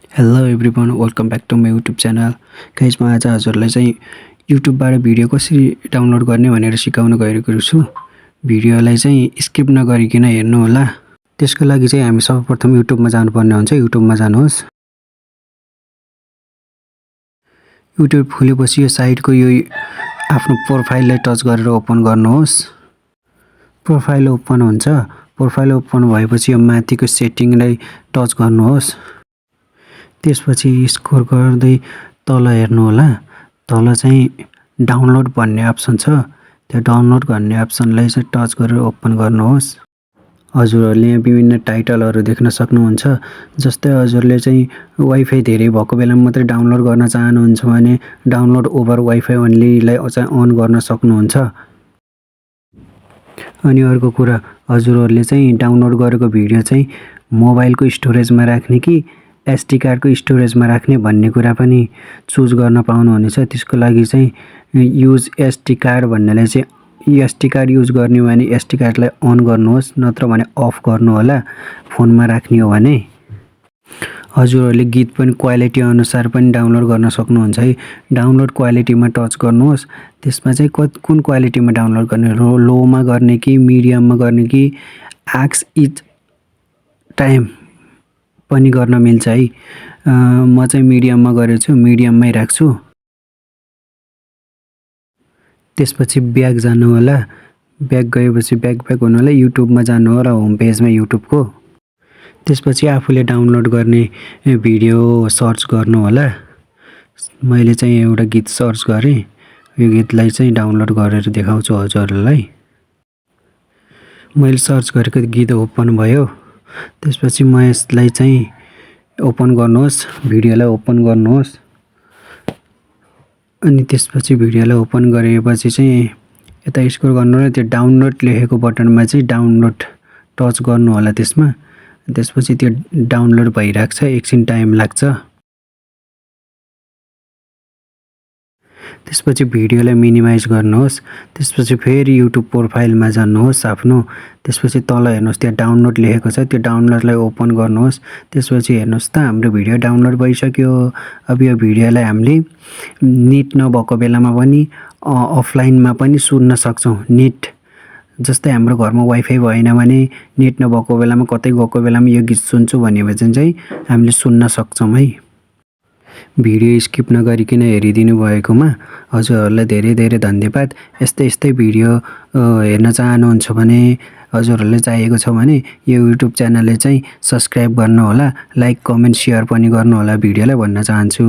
Hello everyone welcome back to my YouTube channel. Guys म आज हजुरलाई चाहिँ युट्युबबाट भिडियो कसरी डाउनलोड गर्ने भनेर सिकाउन गइरहेको छु। भिडियोलाई चाहिँ स्किप नगरिकन हेर्नु होला। त्यसको लागि चाहिँ हामी सर्वप्रथम युट्युबमा जानुपर्ने हुन्छ। युट्युबमा जानुहोस्। युट्युब खोलेपछि यो साइटको यो आफ्नो प्रोफाइललाई टच गरेर ओपन गर्नुहोस्। प्रोफाइल ओपन हुन्छ। प्रोफाइल ओपन भएपछि यो माथिको सेटिङलाई टच गर्नुहोस्। त्यसपछि स्क्रोल गर्दै तल हेर्नु होला। तल चाहिँ डाउनलोड भन्ने अप्सन छ। त्यो डाउनलोड गर्ने अप्सनलाई चाहिँ टच गरेर ओपन गर्नुहोस्। हजुरहरूले यहाँ विभिन्न टाइटलहरू देख्न सक्नुहुन्छ। जस्तै हजुरले चाहिँ वाइफाई धेरै भएको बेलामा मात्रै डाउनलोड गर्न चाहनुहुन्छ भने डाउनलोड ओभर वाइफाई ओन्लीलाई चाहिँ अन गर्न सक्नुहुन्छ। अनि अर्को कुरा, हजुरहरूले चाहिँ डाउनलोड गरेको भिडियो चाहिँ मोबाइलको स्टोरेजमा राख्ने कि एसडी कार्डको स्टोरेजमा राख्ने भन्ने कुरा पनि चुज गर्न पाउनुहुनेछ। त्यसको लागि चाहिँ युज एसडी कार्ड भन्नेलाई चाहिँ एसडी कार्ड युज गर्ने भने एसडी कार्डलाई अन गर्नुहोस्, नत्र भने अफ गर्नु होला। फोनमा राख्ने हो भने हजुरहरूले गीत पनि क्वालिटी अनुसार पनि डाउनलोड गर्न सक्नुहुन्छ है। डाउनलोड क्वालिटीमा टच गर्नुहोस्। त्यसमा चाहिँ कुन क्वालिटीमा डाउनलोड गर्ने, लोमा गर्ने कि मिडियममा गर्ने कि आक्स इच टाइम पनि गर्न मिल्छ है। म चाहिँ मिडियममा गरेको छु, मिडियममै राख्छु। त्यसपछि ब्याक जानु होला। ब्याक गएपछि ब्याक हुनु होला। युट्युबमा जानु होला, होम पेजमा युट्युबको। त्यसपछि आफूले डाउनलोड गर्ने भिडियो सर्च गर्नु होला। मैले चाहिँ एउटा गीत सर्च गरेँ। यो गीतलाई चाहिँ डाउनलोड गरेर देखाउँछु हजुरहरूलाई। मैले सर्च गरेको गीत ओपन भयो। त्यसपछि म यसलाई चाहिँ ओपन गर्नुहोस्, भिडियोलाई ओपन गर्नुहोस्। अनि त्यसपछि भिडियोलाई ओपन गरेपछि चाहिँ यता स्क्रोल गर्नु होला। त्यो डाउनलोड लेखेको बटनमा चाहिँ डाउनलोड टच गर्नु होला। त्यसपछि त्यो डाउनलोड भइरहेको छ, एकछिन टाइम लाग्छ। त्यसपछि भिडियोलाई मिनिमाइज गर्नुहोस्। त्यसपछि फेरि युट्युब प्रोफाइलमा जानुहोस् आफ्नो। त्यसपछि तल हेर्नुहोस्, त्यहाँ डाउनलोड लेखेको छ, त्यो डाउनलोडलाई ओपन गर्नुहोस्। त्यसपछि हेर्नुहोस् त हाम्रो भिडियो डाउनलोड भइसक्यो। अब यो भिडियोलाई हामीले नेट नभएको बेलामा पनि अफलाइनमा पनि सुन्न सक्छौँ। नेट जस्तै हाम्रो घरमा वाइफाई भएन भने नेट नभएको बेलामा कतै गएको बेलामा यो गीत सुन्छु भनेपछि चाहिँ हामीले सुन्न सक्छौँ है। भिडियो स्किप नगरिकन हेरिदिनु भएकोमा हजुरहरूलाई धेरै धेरै धन्यवाद। यस्तै भिडियो हेर्न चाहनुहुन्छ भने, हजुरहरूलाई चाहिएको छ भने यो युट्युब च्यानलले चाहिँ सब्सक्राइब गर्नुहोला, लाइक कमेन्ट सेयर पनि गर्नुहोला भिडियोलाई भन्न चाहन्छु।